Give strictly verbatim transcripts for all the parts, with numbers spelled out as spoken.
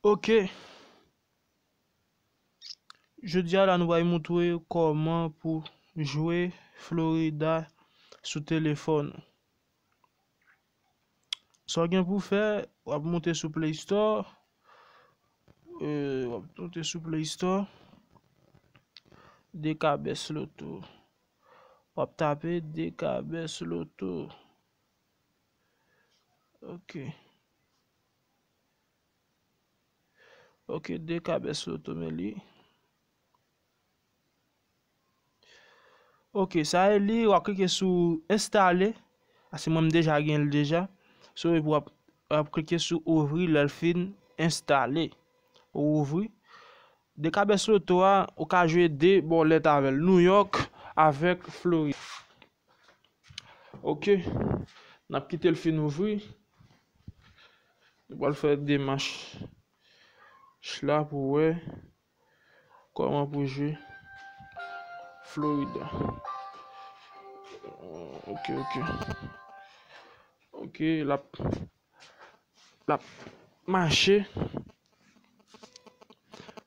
Ok. Jodi a la, nou pral montre kòman pou jwe Florida sou telefòn ou. Sa w gen pou fè, w ap monte sou Play Store. Euh, w ap monte sou Play Store. Dekabès Loto. W ap tape Dekabès Loto. Ok. Ok, Dekabès Loto, men li. Ok, sa e li, w ap klike sou enstale. Paske mwen, m deja gen l deja. So, epi w ap, w ap klike sou ouvri lè l fin enstale. Ou ouvri. Dekabès Loto a, ou ka jwe de bòlèt avè l. New York avèk Florid. Ok. N ap kite l fin ouvri. Nou pral fè demach la pou wè kòman pou jwe Florida. Ok, ok. Ok, l ap, l ap mache.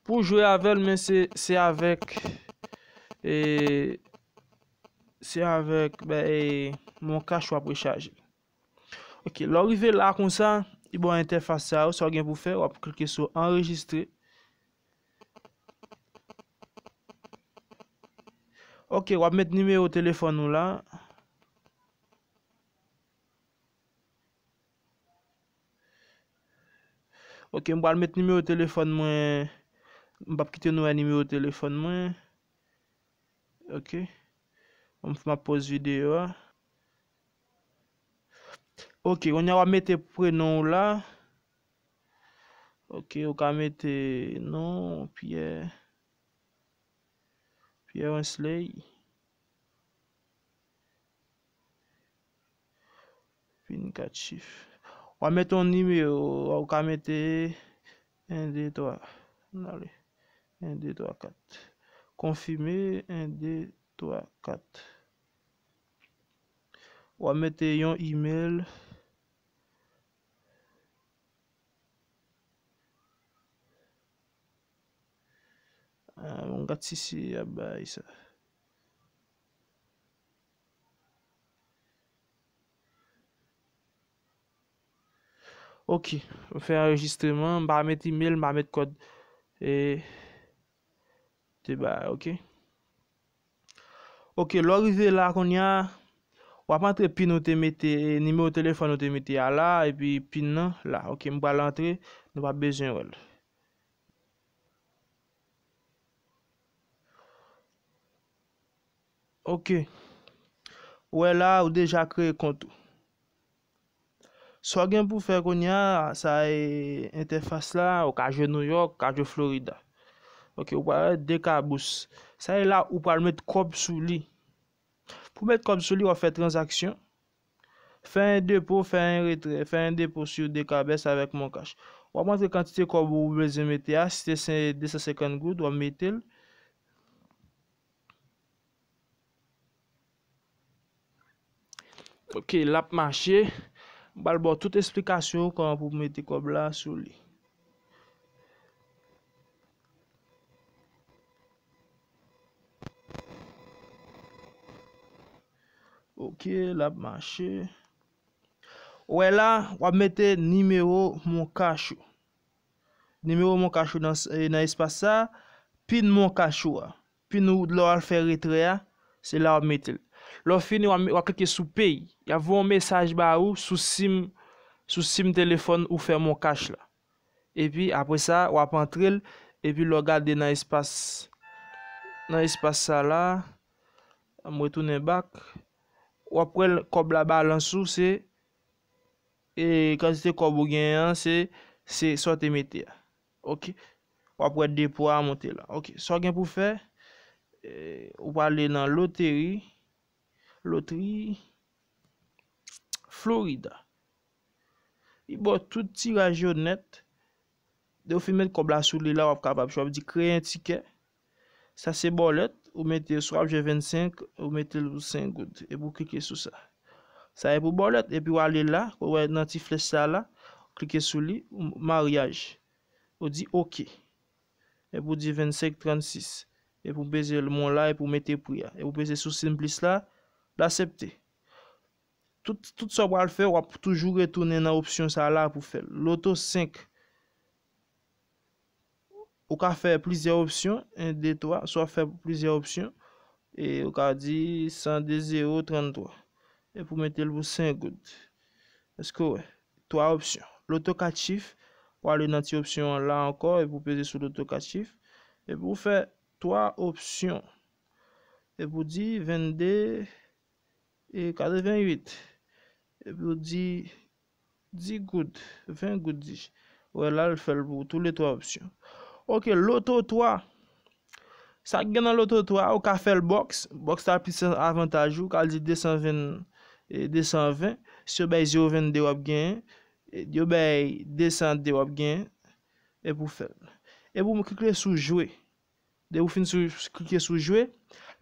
Pou jwe avè l, men se, se avèk, e, se avèk, ben, e, Mon Cash w ap rechaje. Ok, lè w rive la konsa, li ba w entèfas sa yo, sa w gen pou fè, w ap klike sou anrejistre. Ok, w ap met nimewo telefòn ou la. Ok, m pral met nimewo telefòn mwen. M p ap kite nou wè nimewo telefòn mwen. Ok. M, m ap poz videyo a. Ok, kounye a w ap mete prenon w la. Ok, ou ka mete non, Pierre. Pierre Wensley. Pin kat chif. W a mete yon nimewo, ou ka mete en, de, twa. Ann ale. En, de, twa, kat. Konfime, en, de, twa, kat. W a mete yon imèl. Ah, bon, gad si se y ap bay sa. Ok, m fè anrejistreman, m pa met imèl, m pa met kòd, e, te bay, ok. Ok, lè w rive la kounye a, w ap antre pin ou te mete, nimewo telefòn ou te mete a la, epi pin nan la. Ok, m pral antre, nou p ap bezwen wè l. Ok. Ou wè la, ou deja kreye kont ou. Sa w gen pou fè kounye a, sa e entèfas la, ou ka jwe New York, ou ka jwe Florida. Ok, ou pral wè de ka bous. Sa e la, ou pral met kòb sou li. Pou met kòb sou li, w ap fè tranzaksyon. Fè yon depo, fè yon retrè, fè yon depo sou Dekabès avèk Mon Cash. W ap antre kantite kòb ou bezwen mete a, si se de san senkant goud, w ap mete l. Ok, l ap mache. M pral ba w tout esplikasyon kòman pou mete kòb la sou li. Ok, l ap mache. Ou wè la, w ap mete nimewo Mon Cash ou. Nimewo Mon Cash ou nan, eh, nan espas sa, pin Mon Cash ou a. Pin ou lè w al fè retrè a, se la w ap mete l. Lè w fini, w ap, w ap klike sou pay. Y ap voye yon mesaj ba ou sou sim, sou sim telefòn ou fè Mon Cash la. Epi apre sa, w ap antre l, epi lè w gade nan espas, nan espas sa la, m retounen back, w ap wè l, kòb la, balans ou se, e kantite kòb ou genyen an, se, se sa w te mete a. Ok. W ap wè depo a monte la. Ok. Sa w gen pou fè, e, ou prale nan loteri, lotri Florida. Li ba w tout tiraj yo nèt. Lè w fin met kòb la sou li la, w ap kapab chwazi kreye yon tikè. Sa se bòlèt, ou mete swa w ap jwe vennsenk, ou mete l pou senk goud, epi w klike sou sa. Sa e pou bòlèt, epi w ale la, ou wè nan ti flèch sa la, klike sou li, ou maryaj. Ou di oke. Epi ou di vennsenk trannsis. Epi ou peze l men la, epi ou mete pri a. Epi ou peze sou Simplis la, l aksepte. Tout, tout sa w pral fè, w ap toujou retounen nan opsyon sa la pou fè l. Loto senk, ou ka fè plizyè opsyon, en, de, twa, swa w ap fè plizyè opsyon, e ou ka di san de zewo tranntwa. Epi ou mete l pou senk goud. Èske w wè? Twa opsyon. Loto kat chif, ou ale nan ti opsyon an la ankò, epi ou peze sou loto kat chif, epi ou fè twa opsyon. Epi ou di vennde e katrevennuit. Epi ou di dis goud, ven goud dis. Ou wè la, l fè l pou tou le twa opsyon. Oke, loto twa. Sa k gen nan loto twa, ou ka fè l bòks. Bòks la plis avantaj ou, ka di desan ven, e, desan ven. Si yo bay zewo vennde, w ap genyen. E, yo bay desan de, w ap genyen. Epi ou fè l. Epi ou klike sou jwe. Depi ou fin sou, klike sou jwe,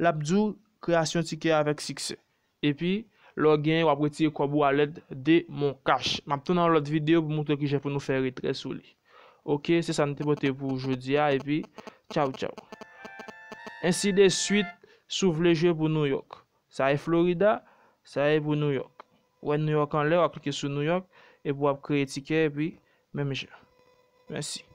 l ap di w kreyasyon tikè avèk siksè. Epi, lè w genyen, w ap retire kòb ou a lèd de Mon Cash. M ap tounen yon lòt videyo pou montre w kijan pou nou fè retrè sou li. Oke, se sa m te pote pou jodi a, epi tchaw, tchaw. Ensi de swit, si w vle jwe pou New York. Sa e Florida, sa e pou New York. Ou wè New York anlè, w ap klike sou New York, epi w ap kreye tikè, epi menm jan. Mèsi.